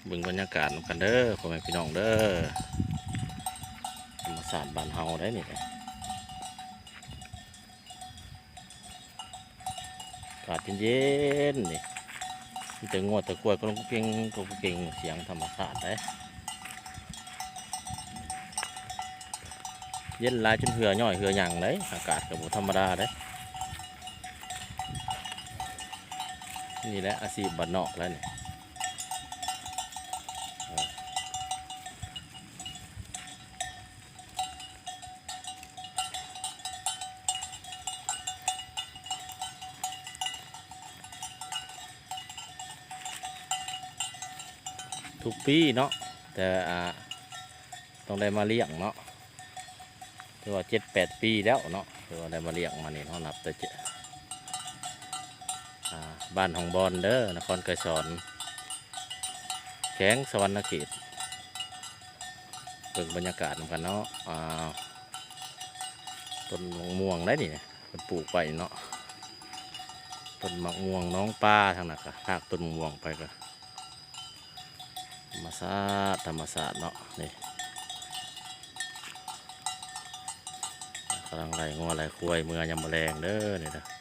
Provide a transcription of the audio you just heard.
ເບິ່ງບັນຍາກາດນຳກັນເດີ ພໍ່ແມ່ພີ່ນ້ອງເດີ ທຳມະຊາດບ້ານເຮົາໄດ໋ນີ້ ອາກາດເຢັນໆ ນີ້ ມີແຕ່ງົວແຕ່ຄວາຍ ກົງເກັງ ກົງເກັງ ສຽງທຳມະຊາດໄດ໋ ເຢັນຫຼາຍຈົນເຫື່ອຍ້ອຍເຫື່ອຫຍັງໄດ໋ ອາກາດກໍບໍ່ທຳມະດາໄດ໋ ນີ້ແຫຼະອາຊີບບ້ານນອກແລ້ວນີ້. ທຸກປີເນາະ ແຕ່ ອ່າ ຕ້ອງໄດ້ມາລ້ຽງເນາະ ຖືວ່າເຈັດແປດປີແລ້ວເນາະ ຖືວ່າໄດ້ມາລ້ຽງມານີ້ເນາະ ນັບແຕ່ ອ່າ ບ້ານໜອງບອນເດີ ນະຄອນໄກສອນ ແຂວງສະຫວັນນະເຂດ. ເບິ່ງບັນຍາກາດນຳກັນເນາະ ອ່າ ຕົ້ນໝາກມ່ວງໄດ໋ນີ້ ເພິ່ນປູກໄວ້ເນາະ ຕົ້ນໝາກມ່ວງໜອງປາ ທາງນັ້ນກະ ທາກຕົ້ນໝາກມ່ວງໄປກະ ທຳມະຊາດ ທຳມະຊາດເນາະ ນີ້ ກຳລັງໄລ່ງົວໄລ່ຄວາຍເມືອຍາມມື້ແລງເດີ ນີ້ເດີ.